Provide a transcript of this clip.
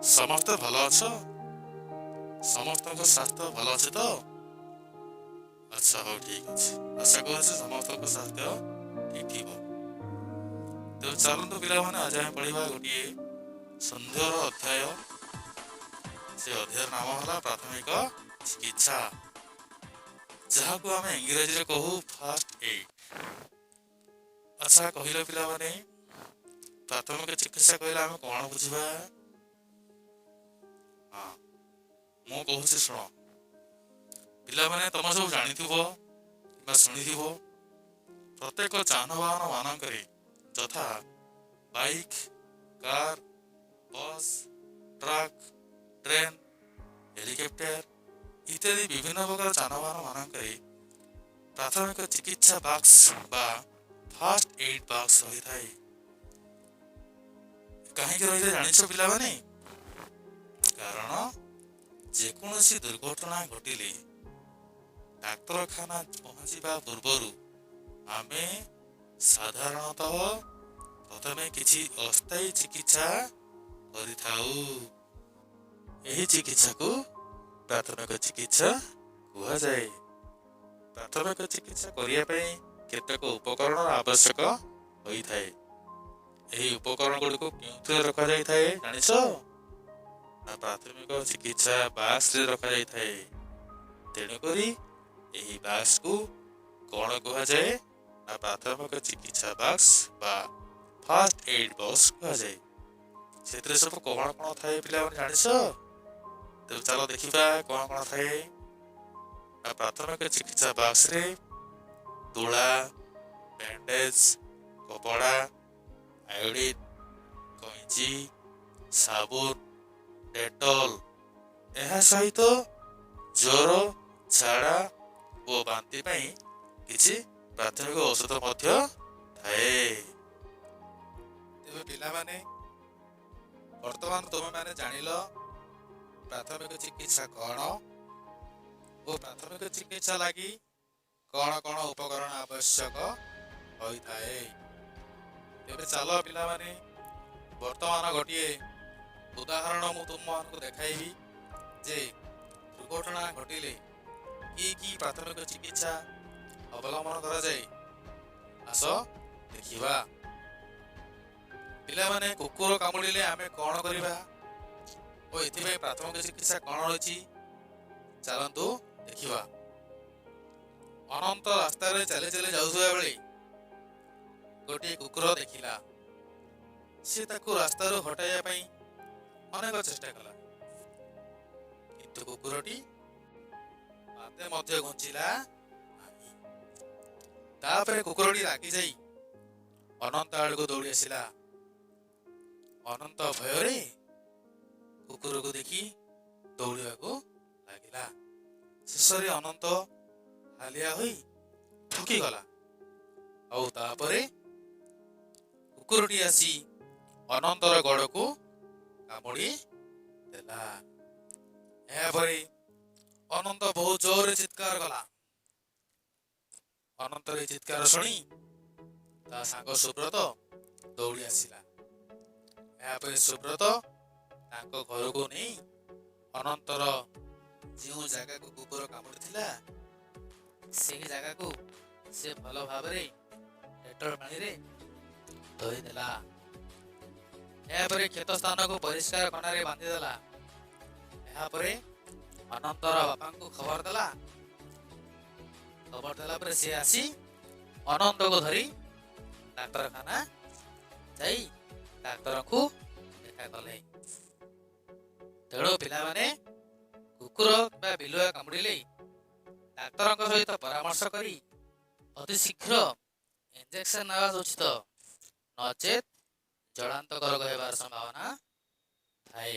ସମସ୍ତେ ଭଲ ଅଛ? ସମସ୍ତଙ୍କ ସ୍ୱାସ୍ଥ୍ୟ ଭଲ ଅଛି ତ? ଆଚ୍ଛା, ହଉ, ଠିକ ଅଛି। ଆଶା କରୁଛି ସମସ୍ତଙ୍କ ସ୍ୱାସ୍ଥ୍ୟ ଠିକ ଥିବ। ତେବେ ଚାଲନ୍ତୁ ପିଲାମାନେ, ଆଜି ଆମେ ପଢିବା ଗୋଟିଏ ସୁନ୍ଦର ଅଧ୍ୟାୟ। ସେ ଅଧ୍ୟାୟର ନାମ ହେଲା ପ୍ରାଥମିକ ଚିକିତ୍ସା, ଯାହାକୁ ଆମେ ଇଂରାଜୀରେ କହୁ ଫାଷ୍ଟ ଏଡ୍। ଆଚ୍ଛା, କହିଲ ପିଲାମାନେ, ପ୍ରାଥମିକ ଚିକିତ୍ସା କହିଲେ ଆମେ କଣ ବୁଝିବା? ହଁ, ମୁଁ କହୁଛି, ଶୁଣ ପିଲାମାନେ। ତମେ ସବୁ ଜାଣିଥିବ କିମ୍ବା ଶୁଣିଥିବ, ପ୍ରତ୍ୟେକ ଯାନବାହନ ମାନଙ୍କରେ, ଯଥା bike, car, bus, truck, train, helicopter ଇତ୍ୟାଦି ବିଭିନ୍ନ ପ୍ରକାର ଯାନବାହନ ମାନଙ୍କରେ ପ୍ରାଥମିକ ଚିକିତ୍ସା ବାକ୍ସ ବା ଫାଷ୍ଟ ଏଡ୍ ବାକ୍ସ ରହିଥାଏ। କାହିଁକି ରହିଥାଏ ଜାଣିଛ ପିଲାମାନେ? କାରଣ ଯେକୌଣସି ଦୁର୍ଘଟଣା ଘଟିଲେ ଡାକ୍ତରଖାନା ପହଞ୍ଚିବା ପୂର୍ବରୁ ଆମେ ସାଧାରଣତଃ ପ୍ରଥମେ କିଛି ଅସ୍ଥାୟୀ ଚିକିତ୍ସା କରିଥାଉ। ଏହି ଚିକିତ୍ସାକୁ ପ୍ରାଥମିକ ଚିକିତ୍ସା କୁହାଯାଏ। ପ୍ରାଥମିକ ଚିକିତ୍ସା କରିବା ପାଇଁ କେତେକ ଉପକରଣର ଆବଶ୍ୟକ ହୋଇଥାଏ। ଏହି ଉପକରଣ ଗୁଡ଼ିକୁ କେଉଁଥିରେ ରଖାଯାଇଥାଏ ଜାଣିଛ? ନା, ପ୍ରାଥମିକ ଚିକିତ୍ସା ବାକ୍ସରେ ରଖାଯାଇଥାଏ। ତେଣୁକରି ଏହି ବାକ୍ସକୁ କଣ କୁହାଯାଏ? ନା, ପ୍ରାଥମିକ ଚିକିତ୍ସା ବାକ୍ସ ବା ଫାଷ୍ଟ ଏଡ୍ ବକ୍ସ କୁହାଯାଏ। ସେଥିରେ ସବୁ କଣ କଣ ଥାଏ ପିଲାମାନେ, ଜାଣିଛ? ତେବେ ଚାଲ ଦେଖିବା କଣ କଣ ଥାଏ। ନା, ପ୍ରାଥମିକ ଚିକିତ୍ସା ବାକ୍ସରେ ତୁଳା, ବ୍ୟାଣ୍ଡେଜ, କପଡ଼ା, ଆୟୋଡିନ, କଇଁଚି, ସାବୁନ, ଡେଟଲ, ଏହା ସହିତ ଜ୍ୱର, ଝାଡ଼ା ଓ ବାନ୍ତି ପାଇଁ କିଛି ପ୍ରାଥମିକ ଔଷଧ ମଧ୍ୟ ଥାଏ। ତେବେ ପିଲାମାନେ, ବର୍ତ୍ତମାନ ତୁମେମାନେ ଜାଣିଲ ପ୍ରାଥମିକ ଚିକିତ୍ସା କଣ ଓ ପ୍ରାଥମିକ ଚିକିତ୍ସା ଲାଗି କଣ କଣ ଉପକରଣ ଆବଶ୍ୟକ ହୋଇଥାଏ। ତେବେ ଚାଲ ପିଲାମାନେ, ବର୍ତ୍ତମାନ ଗୋଟିଏ ଉଦାହରଣ ମୁଁ ତୁମମାନଙ୍କୁ ଦେଖାଇବି ଯେ ଦୁର୍ଘଟଣା ଘଟିଲେ କି କି ପ୍ରାଥମିକ ଚିକିତ୍ସା ଅବଲମ୍ବନ କରାଯାଏ। ଆସ ଦେଖିବା ପିଲାମାନେ, କୁକୁର କାମୁଡ଼ିଲେ ଆମେ କଣ କରିବା ଓ ଏଥିପାଇଁ ପ୍ରାଥମିକ ଚିକିତ୍ସା କଣ ରହିଛି, ଚାଲନ୍ତୁ ଦେଖିବା। ଅନନ୍ତ ରାସ୍ତାରେ ଚାଲି ଚାଲି ଯାଉଥିବା ବେଳେ ଗୋଟିଏ କୁକୁର ଦେଖିଲା। ସେ ତାକୁ ରାସ୍ତାରୁ ହଟାଇବା ପାଇଁ ଅନେକ ଚେଷ୍ଟା କଲା, କିନ୍ତୁ କୁକୁରଟି ପାଦେ ମଧ୍ୟ ଘୁଞ୍ଚିଲା ନାହିଁ। ତାପରେ କୁକୁରଟି ରାଗି ଯାଇ ଅନନ୍ତ ଆଡ଼କୁ ଦୌଡ଼ି ଆସିଲା। ଅନନ୍ତ ଭୟରେ କୁକୁରକୁ ଦେଖି ଦୌଡ଼ିବାକୁ ଲାଗିଲା। ଶେଷରେ ଅନନ୍ତ ହାଲିଆ ହୋଇ ଥକିଗଲା। ଆଉ ତାପରେ କୁକୁରଟି ଆସି ଅନନ୍ତର ଗୋଡ଼କୁ କାମୁଡ଼ି ଦେଲା। ଏହାପରେ ଅନନ୍ତ ବହୁତ ଜୋରରେ ଚିତ୍କାର କଲା। ଅନନ୍ତର ଏହି ଚିତ୍କାର ଶୁଣି ତା ସାଙ୍ଗ ସୁବ୍ରତ ଦୌଡ଼ି ଆସିଲା। ଏହାପରେ ସୁବ୍ରତ ତାଙ୍କ ଘରକୁ ନେଇ ଅନନ୍ତର ଯେଉଁ ଜାଗାକୁ କୁକୁର କାମୁଡ଼ିଥିଲା, ସେହି ଜାଗାକୁ ସେ ଭଲ ଭାବରେ ଡେଟଲ ପାଣିରେ ଧୋଇଦେଲା। ଏହାପରେ କ୍ଷତ ସ୍ଥାନକୁ ପରିଷ୍କାର କନାରେ ବାନ୍ଧିଦେଲା। ଏହାପରେ ଅନନ୍ତର ବାପାଙ୍କୁ ଖବର ଦେଲା। ଖବର ଦେଲା ପରେ ସେ ଆସି ଅନନ୍ତକୁ ଧରି ଡାକ୍ତରଖାନା ଯାଇ ଡାକ୍ତରଙ୍କୁ ଦେଖା କଲେ। ତେଣୁ ପିଲାମାନେ, କୁକୁର କିମ୍ବା ବିଲୁଆ କାମୁଡ଼ିଲେ ଡାକ୍ତରଙ୍କ ସହିତ ପରାମର୍ଶ କରି ଅତି ଶୀଘ୍ର ଇଞ୍ଜେକ୍ସନ ନେବା ଉଚିତ, ନଚେତ୍ ଜଳାନ୍ତକ ରୋଗ ହେବାର ସମ୍ଭାବନା ଥାଏ।